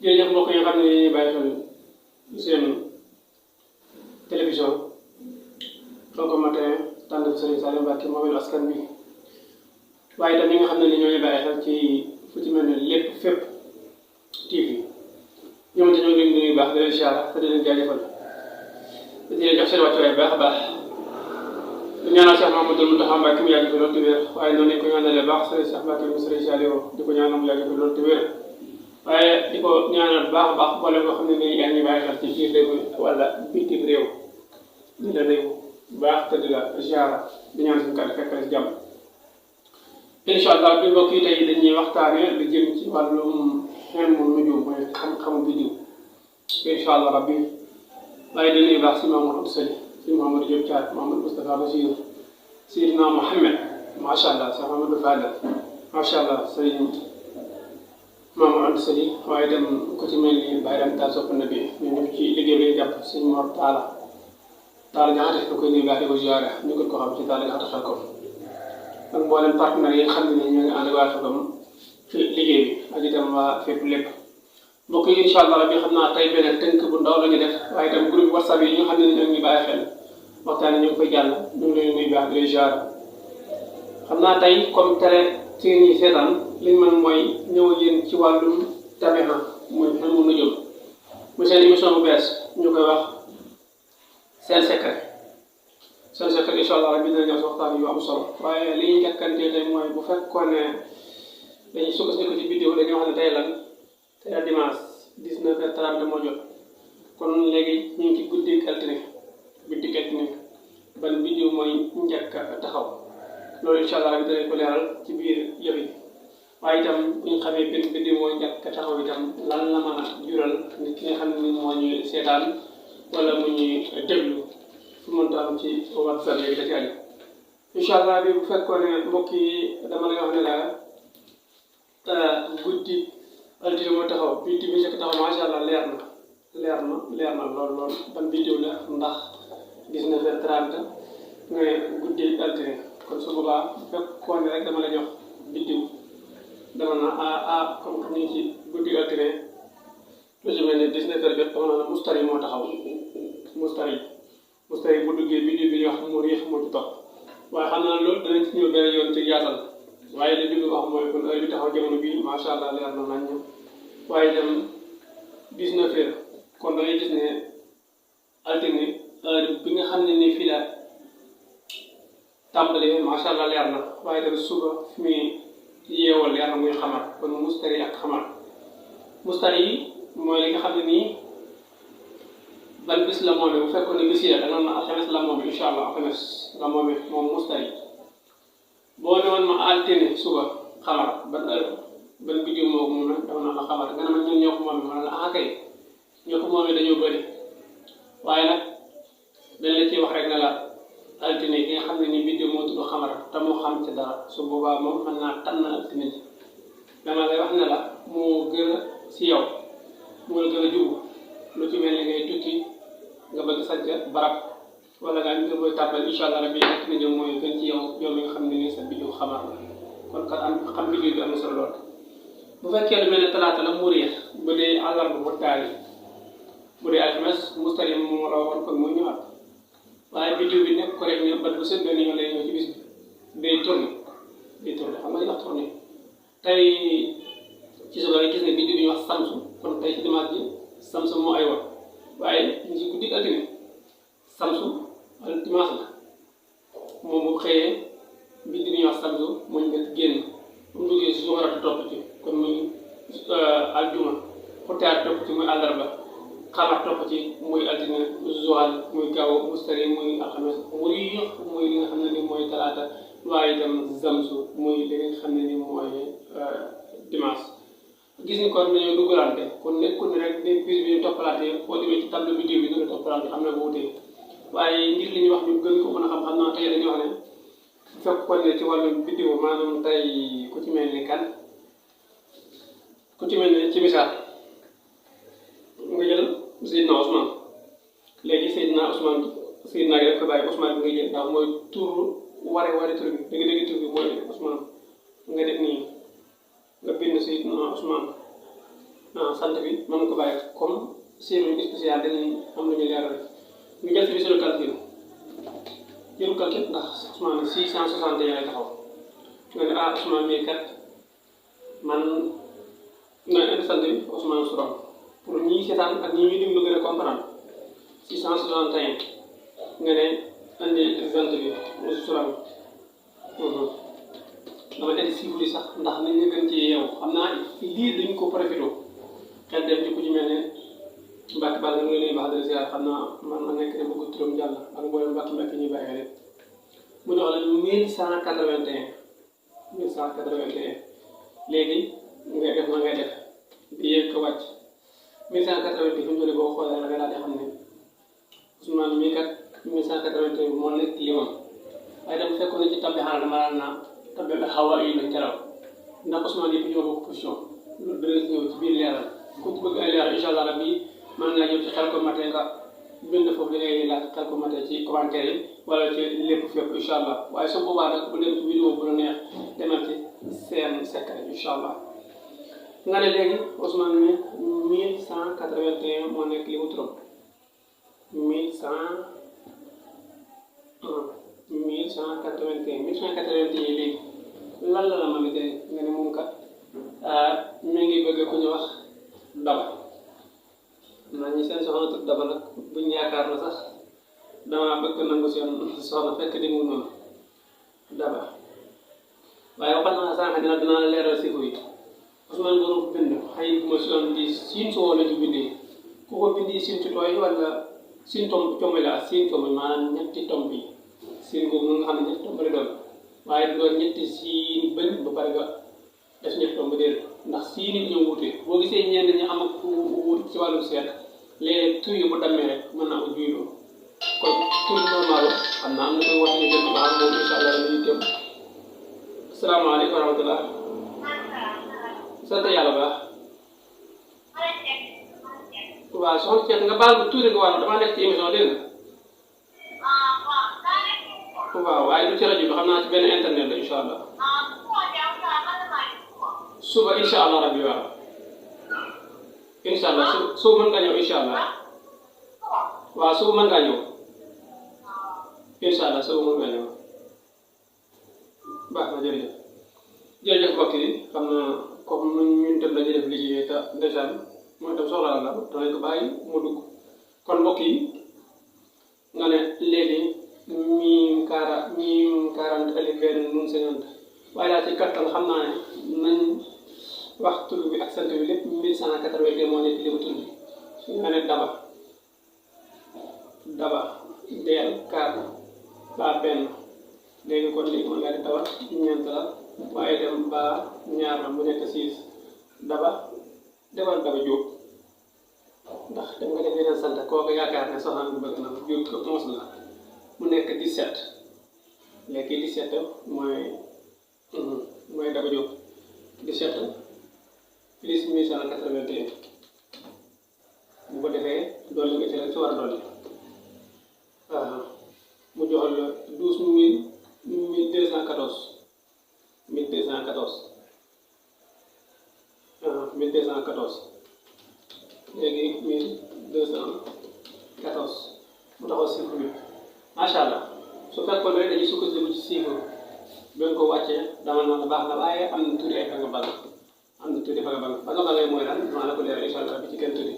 jërëjëf mbokk yi nga xam ne yéen ñuy bàyyi xel seen télévision khelcom matin tànn Serigne Saliou Mbacké moomelu askan bi waaye itam ñi nga xam ne ni ñoo ñuy bàyyi xel ci fu ci mel ne lépp fépp TV ñoom itam ñoo ngi leen di nuyu baax di leen ziar te di leen jaajëfal di leen jox seen wàccuwaay baax a baax di ñaanal Cheikh Mamadou Mountakha Mbacké mu yàgg fi loolu te wér waaye noonu lañ ko ñaanalee baax Serigne Cheikh Mbacké mu Serigne Saliou di ko ñaanal mu yàgg fi loolu te wér waaye di ko ñaanal baax a baax boole koo xam ne nii yaa ngi bàyyi xel ci biir réew mi wala bitim réew di la nuyu baax te di la ziar di ñaan suñu kàddu fekk la si jàmm. incha allah bi mbokk yi tey dañuy waxtaanee lu jëm ci wàllum helmo nojom mooy xam-xamu biddiw incha allah rabbi waaye di nuyu baax si Mamadou Sali si Mamadou Diop Thiat Mamadou Moustapha Bachir Seydina Mohamed macha allah si Mamadou Fadal macha allah sëriñ Mamadou Sali waaye dem ku ci mel ni Baye Dame Tall sopp na bi ñu ñëpp ci liggéey bi jàpp sëñ Mor Talla Jaxate da koy nuyu baax di ko ziare ñu gën ko xam ci Talla Jaxate Khelcom ak mboolem partenaires yi nga xam ne ñoo ngi ànd ak waa Khelcom ci liggéey bi ak itam waa fépp lépp mbokk yi incha allah rabbi xam naa tey benn tënk bu ndaw la ñu def waaye itam groupe whatsapp yi ñi nga xam ne ñoo ngi bàyyi xel waxtaan ñu ngi koy jàll ñu ngi leen nuyu baax di leen ziare xam naa tey comme tere ci ñi seetaan liñ mën mooy ñëw yéen ci wàllum tabiha muy helmo nojom muy seen émission bu bees ñu koy wax seen secret incha allah rabbi dina ñëw si waxtaan yu am solo waaye li ñuy njëkkantee tey mooy bu fekkoon ne dañuy sukkandiku ci vidéo dañuy wax ne tey lan tey la dimanche 19h30 moo jot kon léegi ñu ngi ci guddi altine ban vidéo mooy njëkk a taxaw loolu incha allah rabbi dinañ ko leeral ci biir yëf yi waaye itam bu ñu xamee benn vidéo mooy njëkk a taxaw itam lan la mën a jural nit ki nga xam ne moo ñuy seetaan wala mu ñuy déglu fu mu mënta am ci WhatsApp yi da ci aju incha allah bi bu fekkoon ne mbokk yi dama lay wax ne la guddi altine moo taxaw bi njëkk taxaw macha allah leer na lool ban vidéo la ndax 19h30 nga guddi altine kon su boobaa bu fekkoon ne rek dama la jox vidéo dama na comme ñu ngi ci guddi altine lu ci mel ne 19h jot dama na mustari moo taxaw mustari bu duggee vidéo bi ñuy wax mu riix moo ci topp waaye xam naa loolu danañ ci ñëw benn yoon ci yaatal waaye li ñu wax mooy kon heure bi taxaw jamono bii macha allah leer na nañ waaye itam 19h kon da ngay gis ne altine heure bi nga xam ne ni fii la tàmbalee macha allah leer na waaye itam suba fi muy yeewal leer na muy xamar kon mustari ak xamar mustari yi mooy li nga xam ne nii ban bis la moomee bu fekkoon ne bis yi la da nga na alxames la moomee incha allah alxames la moomee moom mustari boo ne woon ma altine suba xamar ban vidéo moo ko moom dama naan la xamar nga ne ma ñun ñoo ko moomee ma ne la kay ñoo ko moomee dañoo bëri waaye nag dañ la ciy wax rek ne la altine ki nga xam ne ni vidéo moo tudd xamar te mu xam ci dara su boobaa moom mën naa tànn altine ji dama lay wax ne la moo gën a si yow moo la gën a jubu lu ci mel ni ngay tukki nga bëgg sànc barab wala nga koy tàbbal incha allah rabbi nekk na ñoom mooy gën ci yow mi nga xam ne nii sa vidéo xamar la kon kat xam vidéo bi am na solo lool bu fekkee lu mel ne talaata la mu réer bu dee àllarba mu taari bu dee alxames mustari moo la waxoon kon mooy ñëwaat waaye vidéo bi nekk ko rek ne bat bu set benn yoon lay ñëw ci bis bi day tourné xam nga li wax tourné tey ci suba gis ne vidéo bi ñu wax samsu kon tey ci dimanche bi samsu moo ay wax waaye ñu ci guddi altine samsu dimanche la moom bu xëyee vidéo bi ñu wax samsu moo ñu génn mu duggee si suxaratu topp ci kon muy aljuma xutaar topp ci muy àllarba xamar topp ci muy altine zuhal muy gaaw mustari muy alxames muy li nga xam ne ni mooy talaata waaye itam zamsu muy li nga xam ne ni mooy dimanche gis ni kon dañoo duggalante kon nekkul ne rek ne bis bi ñu toppalaate foo demee ci tableau vidéo bi ñu toppalante am na bu wutee waaye ngir li ñuy wax ñu gën ko mën a xam naa tey dañuy wax ne bu fekkoon ne ci wàllu vidéo maanaam tey ku ci mel ni kan ku ci mel ni ci misaal nga jël Seydina Ousmane léegi Seydina gi def ko bàyyi Ousmane bi nga jël ndax mooy tur ware tur bi dëgg tur bi mooy Ousmane nga def nii nga bind Seydina Ousmane sant bi mën ko bàyyi comme séeréer spécial dañuy am lu ñu leeral ñu jël ci biir calcul jëru calcul ndax Ousmane 661 lay taxaw nga ne ah Ousmane mii kat man nga indi sant bi Ousmane Souram pour ñii seetaan ak ñi ñuy déglu gën a comprendre 661 nga ne indi sant bi Souram dama indi chiffre yi sax ndax nañ ñu gën ci yeewu xam naa lii dañ ko profité xel dem ci ku ci mel ne Mbacke Balla nga lay baax de ziar xam naa man ma nekk ne bëgg turam jàll ak mboolem Mbacke ñuy bàyyi rek mu jox la 1181 léegi ngay def na ngay def di yéeg ko wàcc 1181 fi mu toll boo xoolee da nga daal di xam ne Ousmane mii kat 1181 moo nekk limam waaye dama fekkoon ne ci tabbi xanaa dama daan naa tabbi la xawa yi lañ teraw ndax Ousmane yëpp ñoo bokk position loolu dana ñëw ci biir leeral ku ci bëgg ay leeral incha allah rabbi mën ngaa ñëw ci khelcom matin nga bind foofu li ngay laaj khelcom matin ci commentaire yi wala ci lépp fépp incha allah waaye su boobaa nag bu dem ci vidéo bu la neex demal ci seen secret incha allah nga ne léegi Ousmane mi 1181 moo nekk li mu turam 1181 léegi lan la ma ngi jëriñ nga ne moom kat mi ngi bëgg ku ñu wax daba naa ñi seen soxna tut daba nag buñ yaakaar na sax dama bëgg nangu seen soxna fekk di mu noonu daba waaye waxal naa sànq dinaa la leeral si yi Ousmane borom bind xëy ma soon di siin soo la ci bindee ku ko bindi siin ci tooy wala siin tomb la siin tomb maanaam ñetti tomb yi siin boobu nga xam ne ñetti tomb la doon waaye du doon ñetti siin bëñ ba pare nga def ñetti tomb déedéet ndax siin yi ñoo wute boo gisee ñenn ñi am ak wut ci wàllu seet léeg tur yi bu dammee rek mën naa ko juyloo kon tur normal xam naa am na koy wax ne jël baax moom incha allah dañuy tëm asalaamaaleykum wa rahmatullah sant yàlla baax waaw soxna Thiel nga baal ma tuuti nga wàll damaa nekk ci émission dégg nga waaw waaye du ci rajo bi xam naa ci benn internet la incha allah suba incha allah rabbi waaw incha allah suba mën ngaa ñëw incha allah waaw suba mën ngaa ñëw incha allah suba mën ngaa ñëw baax na jërëjëf mbokk yi xam naa comme ñun tam dañuy def liggéey te déjà mooy tam soxla la danañ ko bàyyi mu dugg kon mbokk yi nga ne léegi 1040 alif benn nun 50 waaye daal ci kattan xam naa ne nañ wax tur bi ak sant bi lépp 1180 moo nekk li mu tur bi nga ne daba deel kaar baa benn léegi kon léegi mën ngaa di daba ñeent la waaye dem ba ñaar la mu nekk 6 daba defal daba jóob ndax dem nga def yeneen sant kooku yaakaar ne soxna bi bëgg na jóob ko 11 la mu nekk 17 léegi 17 mooy daba jóob 17 plus 1181 bu ko defee dolli nga ci rek ci war a dolli mu jox la 1214 léegi 1214 mu taxaw chiffre bi macha allah su fekkoon rek dañuy sukkandiku ci chiffre doon ko wàccee dama naan baax na waaye am na tuuti ay fa nga bal am na tuuti fa nga bal mooy lan maa la ko leeral incha allah bi ci kenn tuuti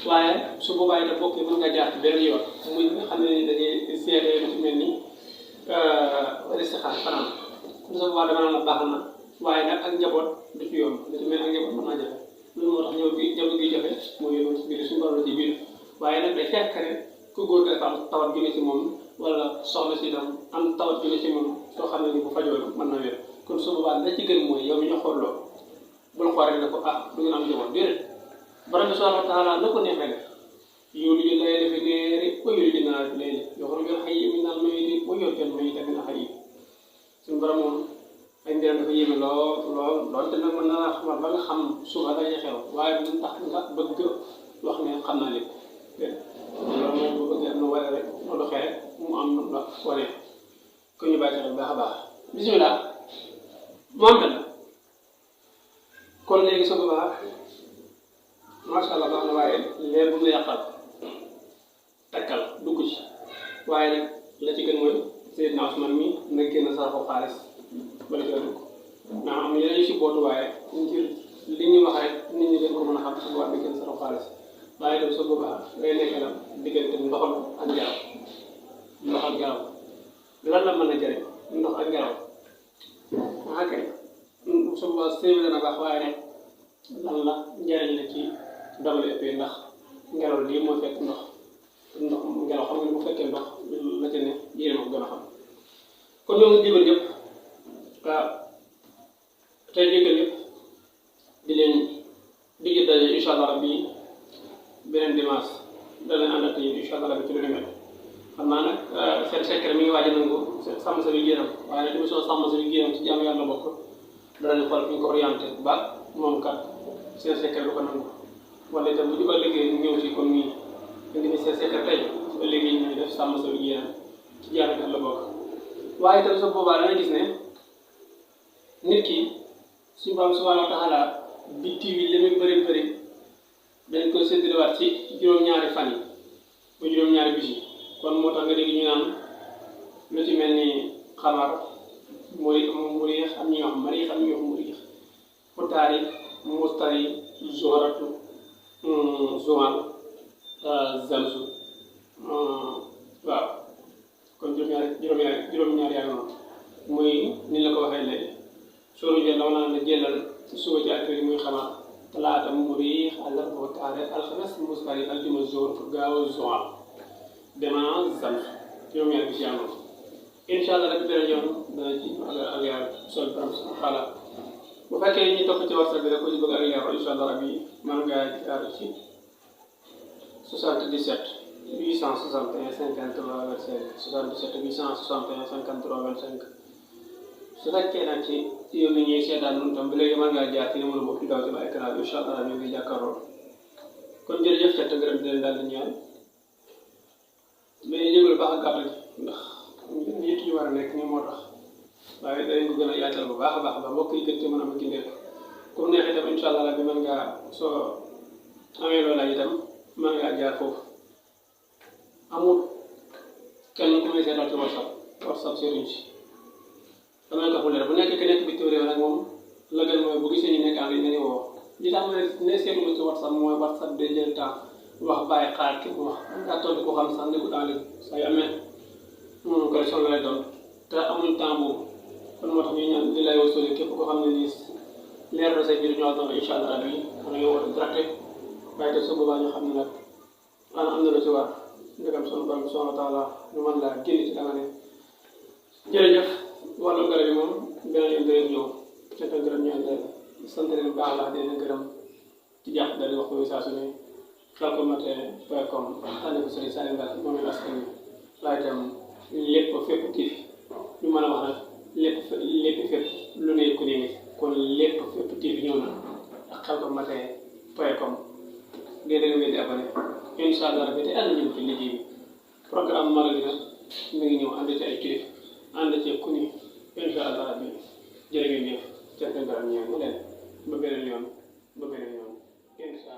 waaye su boobaa itam bokk yi mën nga jaar ci benn yoon muy nga xam ne dañuy seetee lu ci mel ni listixaar fanaan su boobaa dama naan baax na waaye nag ak njaboot du ci yomb lu ci mel ak njaboot mën naa jafe loolu moo tax njaboot gi jafe mooy yoon ci biir suñu borom ci biir waaye nag day fekk ne ku góor gi dafa am tawat ju ne ci moom wala soxna si itam am tawat ju ne ci moom soo xam ne ni bu fajoo mën na wér kon su boobaa la ci gën mooy yow mi ñu xooloo bul xool rek ne ko du ngeen am njaboot déedéet borom bi subhanahu wa taala na ko neexee def يولج الليل في النهار ويولج النهار في الليل يخرج الحي من الميت ويخرج الميت من الحي suñu borom moom ay mbiram dafa yéeme lool te nag mën na la xamal ba nga xam suba day xew waaye du tax nga bëgg wax ne xam naa lépp loolu moom bu bëggee am na wala rek mu doxee rek mu am la wane ko ñu bàyyi xel baax a baax bisimilah moom la kon léegi su boobaa macha allah baax na waaye leer bu mu la yàqal takkal dugg ci waaye nag la ci gën mooy Seydina Ousmane mi na génn saraxu xaalis bala ci la dugg ndax am yeneen yu si bootu waaye ngir li ñuy wax rek nit ñi gën ko mën a xam su boobaa di génn saraxu xaalis waaye itam su boobaa ngay nekk nag diggante ndoxal ak ngelaw ndox ak ngelaw lan la mën a jëriñ ndox ak ngelaw ok su boobaa sëy bi dana baax waaye nag lan la njëriñ la ci WFP ndax ngelaw lii mooy fekk ndox ngelaw xam nga ne bu fekkee ndox la ca ne yéen a ko gën a xam kon ñoo ngi jégal yëpp waaw tey jégal yëpp di leen digg daje incha allah rabbi beneen dimanche danañ ànd ak yéen incha allah rabbi ci lu ni mel xam naa nag seen secret mi ngi waaj a nangu sàmm sa liggéeyam waaye nag émission sàmm sa liggéeyam ci jaamu yàlla bokk danañ xool fi ñu ko orienté bu baax moom kat seen secret du ko nangu wala itam bu ñu ko liggéey ñëw ci comme nii indi seen secret tey ba léegi ñu def sàmm sa liggéeyam ci jaamu yàlla bokk waaye itam sa boobaa dana gis ne nit ki suñu borom subhanahu wa taala bitti wi li muy bëri dañ ko séddalewaat ci juróom-ñaari fan yi ba juróom-ñaari bis yi kon moo tax nga dégg ñu naan lu ci mel ni xamar muriix am ñuy wax mariix am ñuy wax muriix futaari mustari zuharatu zuhal zamsu waaw kon juróom-ñaari yaa noonu muy ni la ko waxee léegi sóoru jël daw naa la jëlal suba ci ak muy xamar talaata muriix àllarba futaari alxames mustari aljuma zuhur gaaw zuhal dema zamsu juróom-ñaari bis yaa noonu incha allah rek beneen yoon dana ci ak yaar sol borom subhanahu bu fekkee ñi topp ci WhatsApp bi rek ko ci bëgg ak yaar incha allah rabbi mën ngaa jaar ci 77 861 53 25 77 861 53 25 su fekkee nag ci yow mi ñuy seetaan noonu tam ba léegi mën ngaa jaar ci numéro boobu di daw ci ba écran bi incha allah ñu ngi jàkkaarloo kon jërëjëf cant gërëm di leen daal di ñaan mais yëgal baax ak gàttal ndax nit yi war a nekk nii moo tax waaye danañ ko gën a yaatal bu baax a baax ba mbokk yi gën ci mën a am gindee ku mu neex itam incha allah rabbi mën ngaa soo amee loola itam mën ngaa jaar foofu amul kenn ku may seetal ci whatsapp seetuñ ci damay ko xullee bu nekk ke nekk bitim réew nag moom la gën mooy bu gisee ñu nekk en ligne nañu woo li tax ma ne seetuma ci whatsapp mooy whatsapp day jël temps wax bàyyi xaar ki wax daa toll ko xam sax nekkul en ligne say amee connexion la lay doon te amuñ temps boobu kon moo tax ñu ñaan di lay wasoli képp koo xam ne nii leer na say biir ñoo doon incha allah rabbi xam nga yow war a direct waaye te su boobaa ñu xam ne nag am na lu ci war ndegam sunu borom subhanahu wa taala ñu mën laa génn ci danga ne jërëjëf wàllu garab yi moom beneen yoon danañ ñëw cant ak gërëm ñaan leen sant leen baax la di leen gërëm ci jàpp dal di wax ko saa su ne khelcom matin.com tànn ko sëriñ Salim Ba moom la askan wi waaye itam lépp fépp tiif ñu mën a wax nag lépp fépp lu ne ku ne kon lépp fépp tiif ñëw na ak khelcom matin.com ngay dégg ngeen di abonné incha allah rabbi te ànd nañu ci liggéey bi programme magal yi nag mi ngi ñëw ànd ci ay kilif ànd ci ku ni incha allah rabbi jërë ngeen jëf ca gërëm ñaan mu leen ba beneen yoon incha